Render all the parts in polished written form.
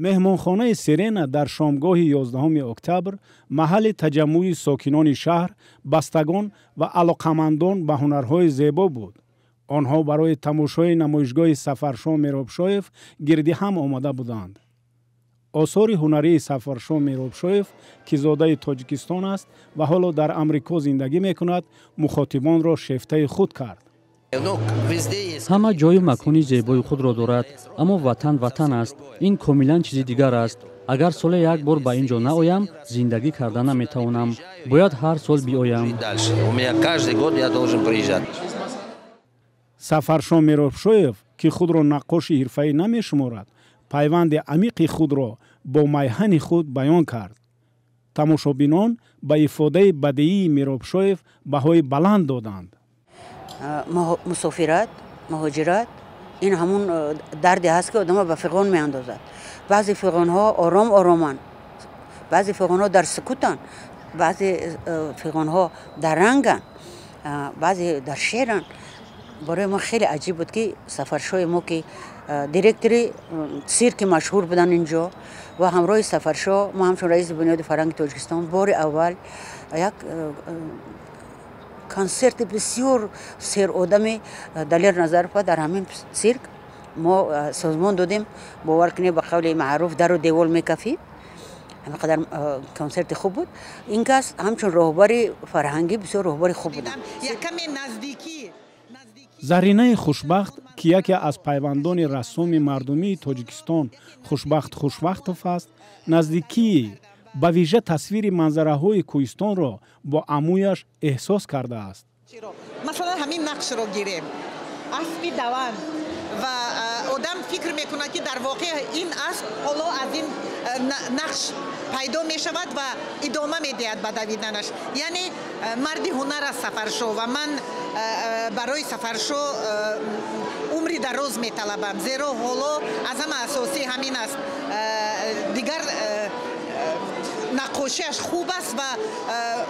Меҳмонхонаи Сирена дар шомгоҳи 11 октябр маҳалли таҷаммуи сокинони шаҳр, бастагон ва алоқамандон ба ҳунарҳои зебо буд. Онҳо барои тамошои намоишгоҳи Сафаршо Меробшоев гирди ҳам омада буданд. Осори ҳунарии Сафаршо Меробшоев, ки зодаи Тоҷикистон аст ва ҳоло дар Амрико зиндагӣ мекунад, мухотибонро шефтаи худ кард. Ҳама ҷою макони зебои худро дорад, аммо ватан ватан аст. Ин комилан чизи дигар аст. Агар соле як бор ба ин ҷо наоям, зиндагӣ карда наметавонам. Бояд ҳар сол биоям. Сафаршо Меробшоев, ки худро наққоши ҳирфаӣ намешуморад, пайванди амиқи худро бо майҳани худ баён кард. Тамошобинон ба ифодаи бадеии Меробшоев баҳои баланд доданд. Мусофират, муҳоҷират ин ҳамун дарде ҳаст, ки одамро ба фиғон меандозад. Баъзе фиғонҳо ором ороманд, баъзе фиғонҳо дар сукутанд, баъзе фиғонҳо дар ранганд, баъзе дар шеъранд. Барои мо хеле аҷиб буд, ки Сафаршои мо, ки директори цирки машҳур буданд инҷо, ва ҳамроҳи Сафаршо мо ҳамчун раиси Бунёди фарҳанги Тоҷикистон бори аввал як консерти бисёр серодами Далер Назарова дар ҳамин цирк мо созмон додем. Бовар кунед, ба қавли маъруф, дару девол мекафид, ҳамин қадар консерти хуб буд. Ин кас ҳамчун роҳбари фарҳангӣ бисёр роҳбари хуб буданд. Заринаи Хушбахт, ки яке аз пайвандони рассоми мардумии Тоҷикистон Хушбахт Хушвақтов аст, наздикии ба вижа тасвири манзараҳои кӯҳистонро бо амӯяш эҳсос кардааст. Масалан, ҳамин нақшро гирем, аспи даванд, ва одам фикр мекунад, ки дар воқеъ ин асп ҳоло аз ин нақш пайдо мешавад ва идома медиҳад ба давиданаш. Яъне марди ҳунар аст Сафаршо, ва ман барои Сафаршо умри дароз металабам, зеро ҳоло аз ҳама асосӣ ҳамин аст. Дигар наққошиаш хуб аст ва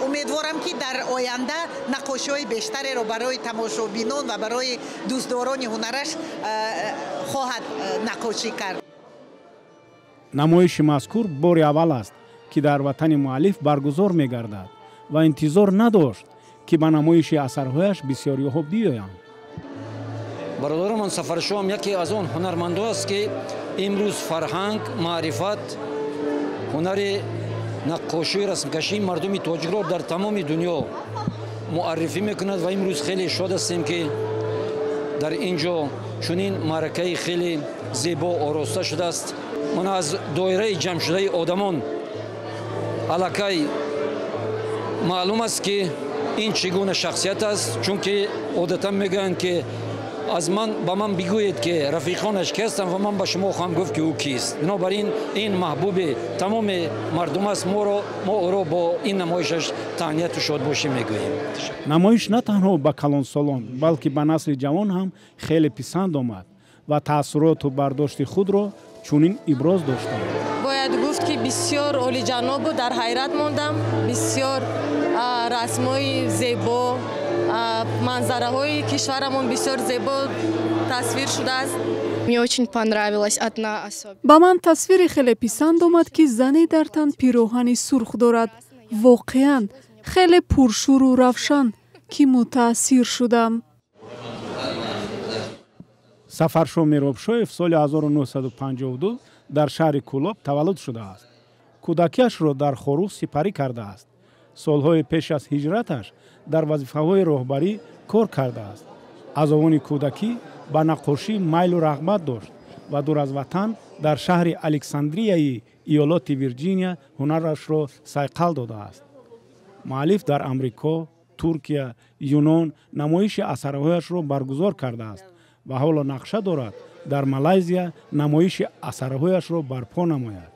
умедворам, ки дар оянда наққошиҳои бештареро барои тамошобинон ва барои дӯстдорони ҳунараш хоҳад наққошӣ кард. Намоиши мазкур бори аввал аст, ки дар ватани муаллиф баргузор мегардад ва интизор надошт, ки ба намоиши асарҳояш бисёриҳо биёянд. Бародарамон Сафаршоам яке аз он ҳунармандо аст, ки имрӯз фарҳанг, маърифат, ҳунари наққошию расмкашии мардуми тоҷикро дар тамоми дунё муаррифӣ мекунад. Ва имрӯз хеле шод ҳастем, ки дар ин ҷо чунин маъракаи хеле зебо ороста шудааст. Мана, аз доираи ҷамъшудаи одамон аллакай маълум аст, ки ин чӣ гуна шахсият аст, чунки одатан мегӯянд, ки аз ман ба ман бигӯед, ки рафиқонаш ки ҳастанд, ва ман ба шумо хоҳам гуфт, ки ӯ кист. Бинобар ин ин маҳбуби тамоми мардум аст. Моро мо ӯро бо ин намоишаш таҳнияту шодбошӣ мегӯем. Намоиш на танҳо ба калонсолон, балки ба насли ҷавон ҳам хеле писанд омад ва таассуроту бардошти худро чунин иброз доштанд. Бояд гуфт, ки бисёр олиҷанобу дар ҳайрат мондам. Бисёр расмҳои зебо, манзараҳои кишварамон бисёр зебо тасвир шудааст. Мне очень понравилась одна особенно. Ба ман тасвири хеле писанд омад, ки зане дар тан пироҳани сурх дорад. Воқеан хеле пуршӯру равшан, ки мутаассир шудам. Сафаршо Меробшоев соли 1952 дар шаҳри Кӯлоб таваллуд шудааст. Кӯдакиашро дар Хоруғ сипарӣ кардааст. Солҳои пеш аз ҳиҷраташ дар вазифаҳои роҳбарӣ кор кардааст. Аз овони кӯдакӣ ба наққошӣ майлу рағбат дошт ва дур аз ватан, дар шаҳри Александрияи иёлоти Вирҷиния, ҳунарашро сайқал додааст. Муаллиф дар Амрико, Туркия, Юнон намоиши асарҳояшро баргузор кардааст ва ҳоло нақша дорад дар Малайзия намоиши асарҳояшро барпо намояд.